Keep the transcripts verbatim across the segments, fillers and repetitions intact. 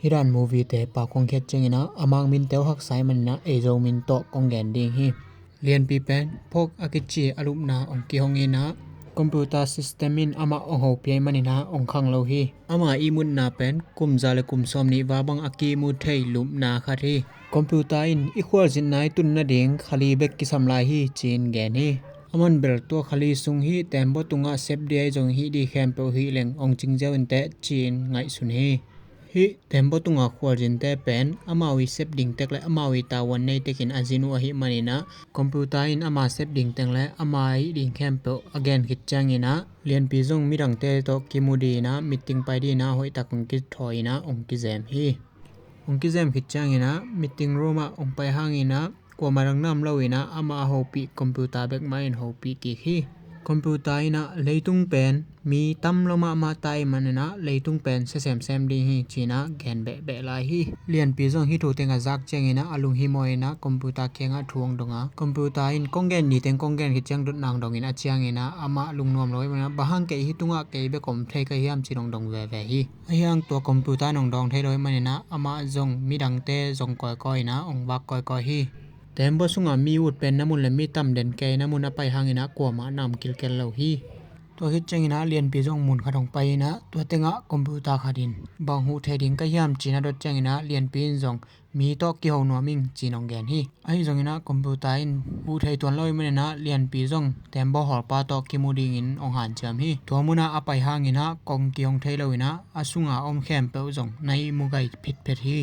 Hih dan movie te pau kong khiat ciangin ah a mang minte uh haksa ahih manin ah ei Zo min tawh kong gen ding hi. Lianpi pen phawk a kici a lupna hong kihong in ah computer system in amah hong hopih ahih manin ah hong khang lo hi. Ama ihmutna pen kum za le kum sawmnih val bang a kimu thei lupna khat hi. Computer in i khualzinna i tun nading khali bek kisam lai hi ci-in gen hi. Aman bel tua khali sung hih tembaw tungah sep ding ahi zong hih ding khempeuh hih leng hong cing ziau inteh ci-in ngaihsun hi. Hih tembaw tunga khualzinte pen amau i sep ding tek le amau i tavuan nei tekin a zin uh ahih manin ah computer in ama sep ding teng le ama hih ding khempeuh a gen khit ciangin ah Lianpi zong midangte tawh kimu ding in ah meeting pai ding in ah hoihtak hong kithawi in ah hong kizem hi. Hong kizem khit ciangin ah meeting room ah hong pai hangin ah kuamah dang nam lo in ah amah a hopih computer bek mah in hopih kik hi. Computer in ah leitung pen mi tam lo mahmah ta ahih manin ah leitung pen sia semsem ding hi ci-in ah gen behbeh lai hi. Lianpi zong hih thu teng a zak ciangin ah a lunghimawh in ah computer kiangah thu hong dong a, computer in kong gen ni teng kong gen khit ciang dotna hong dong in a ciangin ah amah lungnuam lo ahih manin ah bang hang kei hih tungah kei bek om thei ka hiam ci-in hong dong veve hi. Ahi hang tua computer in hong dawng thei lo ahih manin ah amah zong midangte zong kawikawi in ah hong vak kawikawi hi. Tembaw sunga mi ut pen na mun le mi tam den kei na mun a pai hangin ah kuamah na om kilkel lo hi. Tua khit ciangin ah Lianpi zong mun khat hong pai in ah tua tengah computer khat in bang huh thei ding ka hiam ci-in a dot ciangin ah Lianpi in zong mi tawh kiho nuam ing ci-in hong gen hi. Ahi zongin ah computer in huh thei tuan lo ahih manin ah Lianpi zong tembaw hawlpa tawh kimu dingin hong hanciam hi. Tua munah a pai hangin ah kong kihong thei lo in ah a sunga om khempeuh zong na ihmu gai phitphet hi.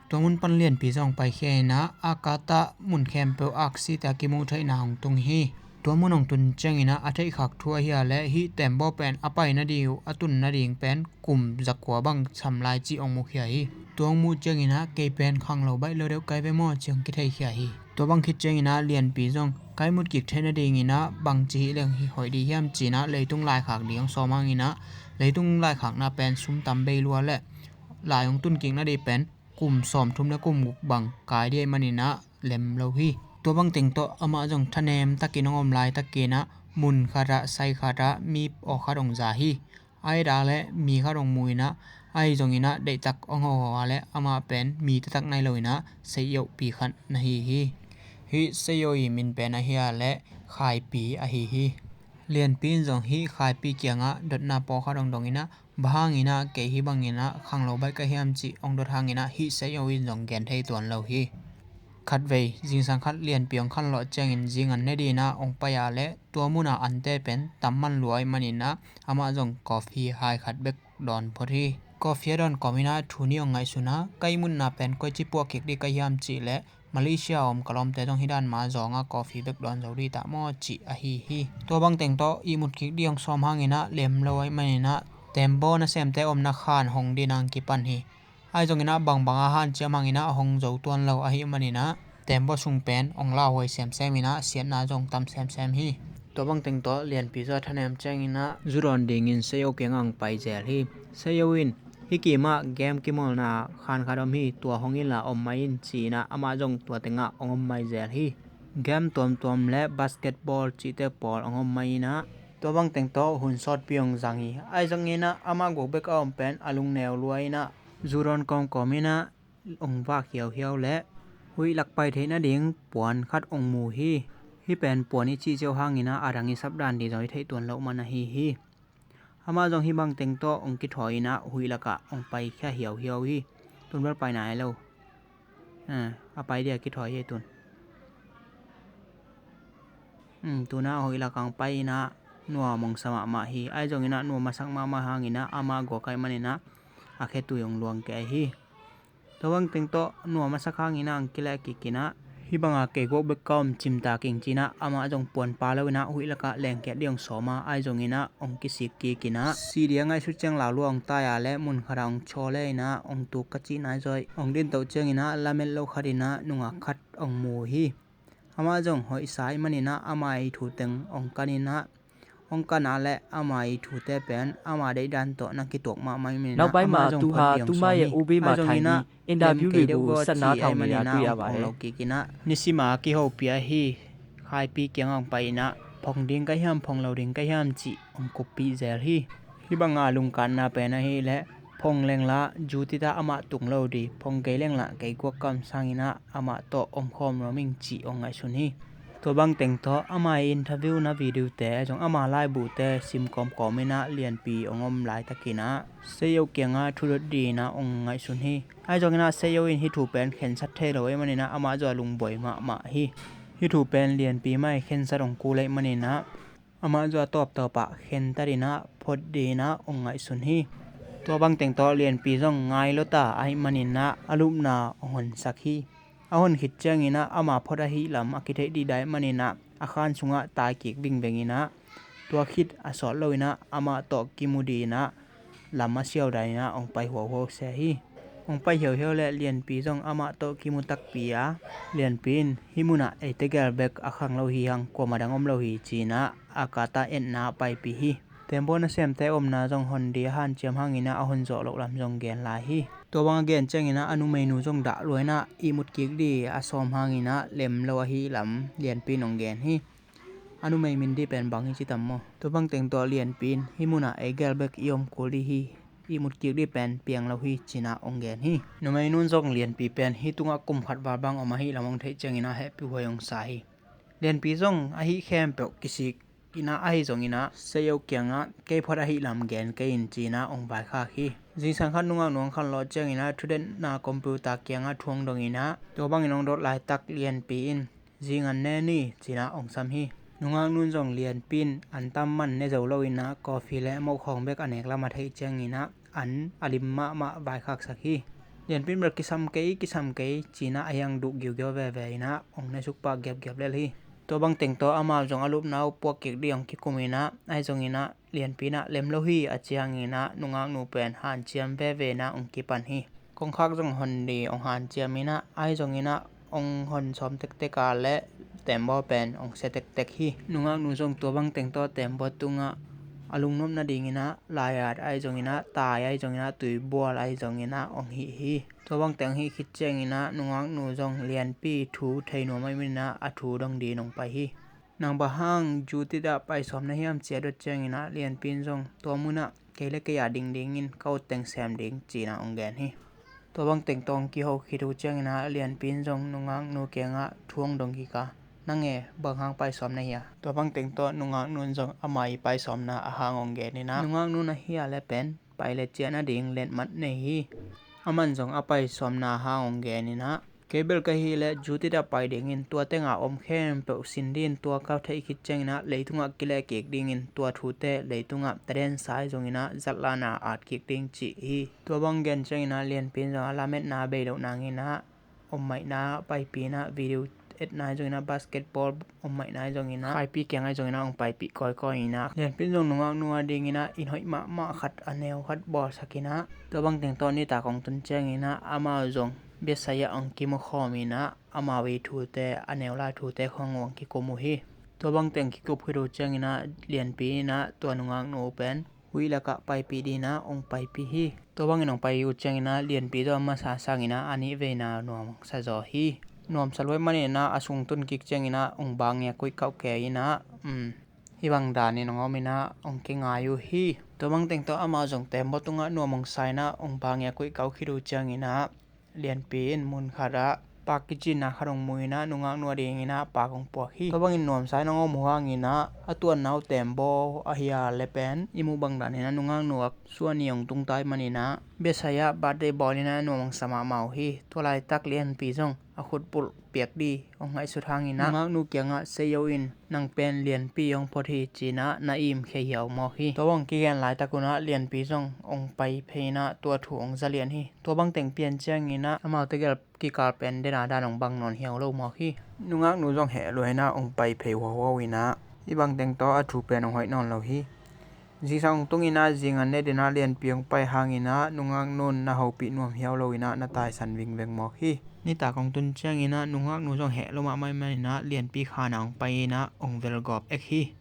Tua mun pan Lianpi zong paikhia in ah a katah mun khempeuh aksite a kimuh theihna hong tung hi. Tua mun hong tun ciangin ah a theihkhak thu ahi a leh hih tembaw pen a pai nading uh a tun nading pen kum zakua bang sam lai cih hong mukhia hi. Tua hong muh ciangin ah kei pen khanglo baih lo deuh kai ve maw ci hong kitheikhia hi. Tua bang khit ciangin ah Lianpi zong kai mut kik theih nadingin ah bangci hih leng hi hoih dih hiam ci-in ah leitung laikhak ding hong sawm hangin ah leitung laikhakna pen sum tam bei lua leh lai hong tun kik nading pen kum sawmthum le kum guk bang kai dih ahih manin ah lem lo hi. Tua bang teng tawh amah zong thanem takin hong om laitakin ah mun khatah sai khatah mi aw khat hong za hi. A et a leh mi khat hong mu in ah ahi zongin ah deihtak hong hawh a leh amah pen mi taktak nai lo in ah seih yohpi khat na hi hi. Hih seih yoh i min pen ahi a leh Khaipi ahi hi. Lianpi in zong hih Khaipi kiangah dotna pawlkhat hong dong in ah bang hangin ah kei hih bangin ah khanglo baih ka hiam cih hong dot hangin ah hih seih yoh in zong gen thei tuan lo hi. Khatvei zingsang khat Lianpi hong khanlawh ciangin zing an ne dingin ah hong pai a leh tua munah ante pen tam man lua ahih manin ah amah zong coffee hai khat bek dawn phot hi. Coffee a dawn kawmin ah thu nih hong ngaihsun a, ka ihmutna pen koici puah kik ding ka hiam cih leh Malaysia a om ka lawmte zong hih dan mah zawng a coffee bek dawn zo ding ta maw cih ahi hi. Tua bang teng tawh ihmut kik ding hong sawm hangin ah lem lo ahih manin ah tembaw nasemte omna khan hong ding in ah hong kipan hi. Ahi zongin ah bangbang a hanciam hangin ah hong zo tuan lo ahih manin ah tembaw sung pen hong lauhuai semsem in ah siatna zong tam semsem hi. Tua bang teng tawh Lianpi zong a thanem ciangin ah zu dawn dingin seih yoh kiangah hong pai zel hi. Seih yoh in hih kimah game kimawlna khan khat om hi, tua hong inla om mai in ci-in ah amah zong tua tengah hong om mai zel hi. Game tuamtuam le basketball cihte pawl hong om mai in ah tua bang teng tawh hun sawtpi hong zang hi. Ahi zongin ah amah guak bek a om pen a lungneu lua in ah zu dawn kawmkawm in ah hong vak hiauhiau leh huih lak pai theih nading puan khat hong mu hi. Hih pen puan i cih ziau hangin ah a dang i sap dan ding zong i theih tuan loh man ahi hi. Amah zong hih bang teng tawh hong kithawi in ah huih lakah hong paikhia hiauhiau hi. Tun bel pai nai lo. A pai dia kithawi hi tun. Tuna huih lakah hong pai in ah nuam hong sa mahmah hi. Ahi zongin ah nuam a sak mahmah hangin ah amah guak ahih manin ah a khetui hong luang kei hi. Tua bang teng tawh nuam a sak hangin ah hong kileh kik in ah hih banga kei guak bek ka om cimtak ing ci-in ah amah zong puanpa lo in ah huih lakah lengkhiat ding hong sawm a, ahi zongin ah hong kisik kik in ah sih ding a ngaihsut ciang lau lua hong tai a leh mun khatah hong chaw le in ah hong tuk ka cih nai zaw ih hong dintoh ciangin ah lamet lo khat in ah nungak khat hong mu hi. Amah zong hoihsa ahih manin ah ama i thu teng hong kan in ah hong kan a leh ama i thute pen ama deihdan tawh na kituak mahmah ahih manin ah amah zong phot ding hong sawm hi. Ahi zongin ah lem kei deuh gaw cih ahih manin ah hong phong lo kik in ah nisima kihopih ahi Khaipi kiangah hong pai in ah phong ding ka hiam phong lo ding ka hiam cih hong kuppih zel hi. Hih banga lungkatna pen ahih leh Phong lengla Jutita amah tung lo di, phong kei lengla kei guak kam sanginah amah tawh omkhawm nuam ing cih hong ngaihsun hi. Tua bangteng tawh ama i interview na video te ahi zong ama laibu te sim kawmkawm inah Lianpi hong om laitakinah Seiyou kiangah thudot dinah hong ngaihsun hi. Ahi zonginah Seiyou in hih thu pen khensat thei lo ahih maninah amah zua lungbuai mahmah hi. Hih thu pen Lianpi mai khensat hong kul ahih maninah amah zua tawptawpah khentatinah phot dinah hong ngaihsun hi. Tua bangteng tawh Lianpi zong ngai lota ahih maninah a lupna hong honsak hi. A hon khit cianginah ama phot ahih lam a kitheih dih dai maninah a khan sungah taikik vingvenginah tua khit a sawt loinah amah tawh kimu dinah lam a siau daninah hong pai huauhuau sia hi. Hong pai hiauhiau le Lianpi zong amah tawh kimu takpi a, Lianpi in hih munah eite gel bek a khang lo hi hang, kuamah dang om lo hi cinah a kata etna paipih hi. Tembaw nasemte omna zong hon di a hanciam hanginah a hon zawh loh lam zong gen lai hi. Tua bang a gen cianginah a numeinu zong dah luainah ihmut kik di a sawm hanginah lem lo ahi lam Lianpi in hong gen hi. A numei min di pen bang hi ci tam maw? Tua bangteng tawh Lianpi in hih munah ei gel bek i om kul di hi. Ihmut kik di pen piang lo hi cinah hong gen hi. Numeinu in zong Lianpi pen hih tungah kum khat val bang om ahih lam hong theih cianginah hehpihhuai hong sa hi. Lianpi zong ahi khempeuh kisik inah ahi zonginah Seiyou kiangah kei phot ahih lam gen kei in cinah hong vaikhak hi. Zingsang khat nungaknu hong khanlawh cianginah thudetna computer kiangah thu hong donginah tua bangin hong dot laitak Lianpi in zingan ne ni cinah hong sam hi. Nungaknu in zong Lianpi in an tam man ne zo loinah coffee le moh khawng bek a nek lam a theih cianginah an a lim mahmah vaikhaksak hi. Lianpi in bel kisam kei kisam kei cinah a hiang duh giugiau veve inah hong ne suk pah giapgiap lel hi. Tua bangteng tawh amau zong a lupna uh puak kik dih hong kikuminah ahi zonginah Lianpi inah lem lo hi a cianginah nungaknu pen hanciam veve inah hong kipan hi. Kongkhak zong hon di hong hanciam inah ahi zonginah hong hon sawm tektek a le tembaw pen hong sia tektek hi. Nungaknu zong tua bangteng tawh tembaw tungah a lungnop nadinginah laiat ahi zonginah tai ahi zonginah tuibual ahi zonginah hong hih hi. Tua bangteng hih khit cianginah nungaknu zong Lianpi thu thei nuam ahih maninah a thu dong din hong pai hi. Nang bang hang Jutita pai sawm na hiam ci a dot cianginah Lianpi in zong tua munah kei le kei a dingdingin ka utteng sem ding cinah hong gen hi. Tua bangteng tawh hong kiho khit uh cianginah Lianpi in zong nungaknu kiangah thu hong dong kik a, nang e bang hang pai sawm na hia? Tua bangteng tawh nungaknu in zong ama i pai sawmna a hang hong geninah nungaknu na hia le pen pai le ciah nading letmat nei hi. Aman zong a pai sawmna a hang hong geninah kei bel ka hih leh Jutita pai dingin tua tenga om khempeuh sin din tua ka theih khit cianginah leitungah kileh kik dingin tua thute leitungah tadensa ahi zonginah zatlana at kik ding cih hi. Tua bang gen cianginah Lianpi in zong a lametna a bei loh nanginah om maihna paipih inah video etna ahi zonginah basketball om maihna ahi zonginah khaipi kiang ahi zonginah hong paipih kawikawi inah Lianpi in zong nungaknu a dinginah inn hoih mahmah khat a neu khat bawlsak inah tua bangteng tawh nitak hong tun cianginah amau zong biasai ah hong kimukhawm inah amau i thute a neu lai thute khong hong kikum uh hi. Tua bangteng kikup khit uh cianginah Lianpi inah tua nungaknu pen huih lakah paipih dinah hong paipih hi. Tua bangin hong pai uh cianginah Lianpi tawh a masa sanginah a nih veina nuam hong sa zaw hi. Nuamsa luai maninah a sung tun kik cianginah hong bangia kuih kauh kei inah um, hih bang danin hong om inah hong kingai uh hi. Tua bangteng tawh amau zong tembaw tungah nuam hong sa inah hong bangia kuih kauh khit uh cianginah Lianpi in mun khatah pak kicinna khat hong mu inah nungaknu a dinginah pak hong puak hi. Tua bangin nuamsa in hong om uh hanginah a tuanna uh tembaw ahi a le pen i muh bang daninah nungaknu a suani hong tungtai maninah biasai ah birthday bawl inah nuam hong sa mahmah uh hi. Tua laitak Lianpi zong a khutpulh piak di hong ngaihsut hanginah nungaknu kiangah Seiyou in nang pen Lianpi hong phot hi cinah na im khia hiau mawk hi. Tua bang kigen laitak unah Lianpi zong hong pai phei inah tua thu hong za lian hi. Tua bangteng pian cianginah amaute gel kikal pen dena dan hong bang nawn hiau lo mawk hi. Nungaknu zong heh luainah hong pai phei huauhuau inah hih bangteng tawh a thu pen hong hoih nawn lo hi. Zingsang hong tunginah zingan ne dinah Lianpi hong pai hanginah nungaknu in na hopih nuam hiau lo inah na taisan vingveng mawk hi. Nitak hong tun cianginah nungaknu zong heh lo mahmah maninah Lianpi khanah hong pai inah hong velgawp ek hi.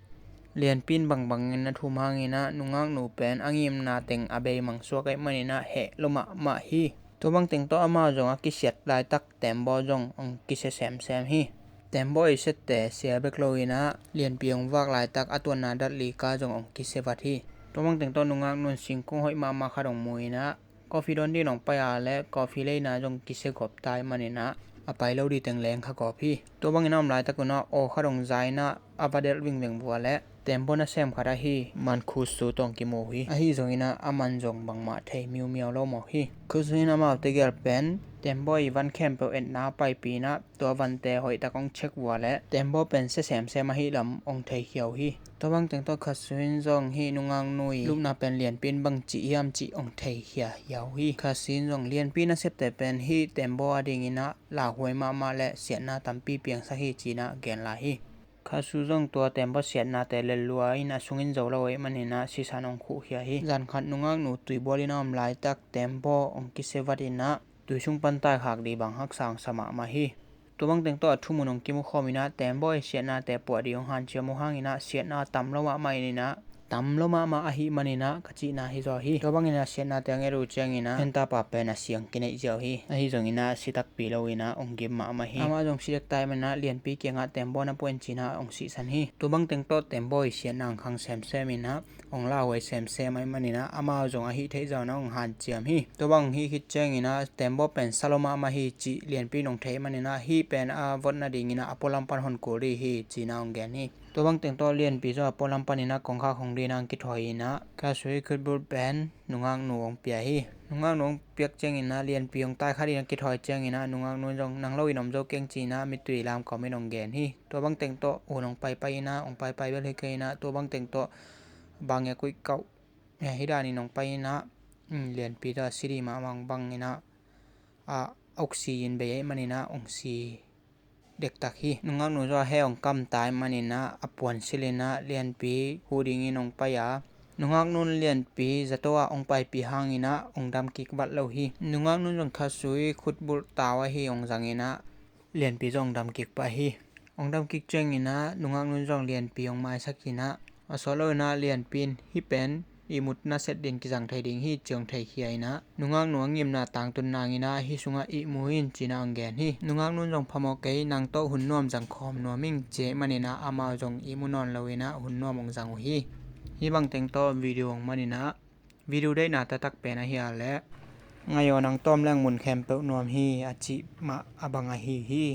Lianpi in bangbangin a thum hanginah nungaknu pen a ngimna teng a beimang suak ahih maninah heh lo mahmah hi. Tua bangteng tawh amau zong a kisiat laitak tembaw zong hong kisia semsem hi. Tembaw i siatte sia bek lo inah Lianpi hong vak laitak a tuanna dat lika zong hong kisia vat hi. Tua bangteng tawh nungaknu in singkung hoih mahmah khat hong mu inah Coffee dawn dingin hong pai a leh coffee leina zong kisia gawp ta ahih manin ah a pai lo ding teng leng kha gawp hi. Tua bangin a om laitak un ah aw khat hong za in ah a va delh vingveng vua leh Tembaw nasem khat ahi man Khusu tawh hong kimu uh hi. Ahi zongin ah aman zong bangmah thei miumiau lo mawk hi. Khusu in amaute gel pen Tembaw i van khempeuh etna a paipih in ah tua vante hoihtak hong check vua leh Tembaw pen sia semsem ahih lam hong theikhia uh hi. Tua bang teng tawh Khusu in zong hih nungaknu i lupna pen Lianpi in bangci hiam cih hong theikhia uh hi. Khusu in zong Lianpi nasepte pen hih Tembaw adingin ah lauhuai mahmah leh siatna tampi piangsak hi ci-in ah gen lai hi. Khusu zong tua Tembaw siatnate lel lua in a sungin zo lo ahih manin ah sisan hong khuhkhia hi. Zan khat nungaknu tuibual in a om laitak Tembaw hong kisia vat in ah tui sung pan taikhak ding bang haksa hong sa mahmah hi. Tua bang teng tawh a thumun hong kimu khawm in ah Tembaw i siatnate puah ding hong hanciam uh hangin ah siatna tam lo mahmah in ah tam lo mahmah ahih manin ah ka cihna hi zaw hi. Tua bangin ah siatnate hong et uh ciangin ah hentapa pen a si hong kineih ziau hi. Ahi zongin ah si takpi lo in ah hong gim mahmah hi. Amah zong si dek ta ahih manin ah Lianpi kiangah Tembaw na puah in ci-in ah hong sihsan hi. Tua bang teng tawh Tembaw i siatna hong khang semsem in ah hong lauhuai semsem ahih manin ah amau zong a hih theih zah un ah hong hanciam hi. Tua bang hong hih khit ciangin ah Tembaw pen sa lo mahmah hi cih Lianpi in hong thei ahih manin ah hih pen a vot nadingin ah a pualam pan hon kul ding hi ci-in ah hong gen hi. Tua bang teng tawh Lianpi zong a pualam panin ah kongkhak hong dingin ah hong kithawi in ah Khusu i khutbulh pen nungaknu hong pia hi. Nungaknu hong piak ciangin ah Lianpi hong taikha dingin ah kithawi ciangin ah nungaknu zong nang lo in om zo keng ci-in ah mittui lamkau in hong gen hi. Tua bang teng tawh hun hong paipai in ah hong paipai bel hi kei in ah tua bang teng tawh bang a kuih kauh hi danin hong pai in ah Lianpi tawh a si ding mahmah hong bang in ah a oksi in bei ahih manin ah hong si dektak hi. Nungaknu zong a he hong kam ta ahih manin ah a puan silh in ah Lianpi huh dingin hong pai a nungaknu in Lianpi zato ah hong paipih hangin ah hong dam kik vat lo hi. Nungaknu zong Khusu i khutbulh tau ahi hong zang in ah Lianpi zong hong dam kik pah hi. Hong dam kik ciangin ah nungaknu zong Lianpi hong maisak in ah a sawt lo in ah Lianpi in hih pen ihmut naset dingin kizang thei ding hi ci hong theikhia in ah nungaknu a ngimna tangtun nangin ah hih sungah ihmu in ci-in ah hong gen hi. Nungaknu zong phamawh kei, nang tawh hun nuam zang khawm nuam ing ci ahih manin ah amau zong ihmu nawn lo in ah hun nuam hong zang uh hi. Hih bang teng tawh video hong man in ah video deihna taktak pen ahi a leh ngaih aw nang tawm leng mun khempeuh nuam hi a cih mah a bang ahi hi.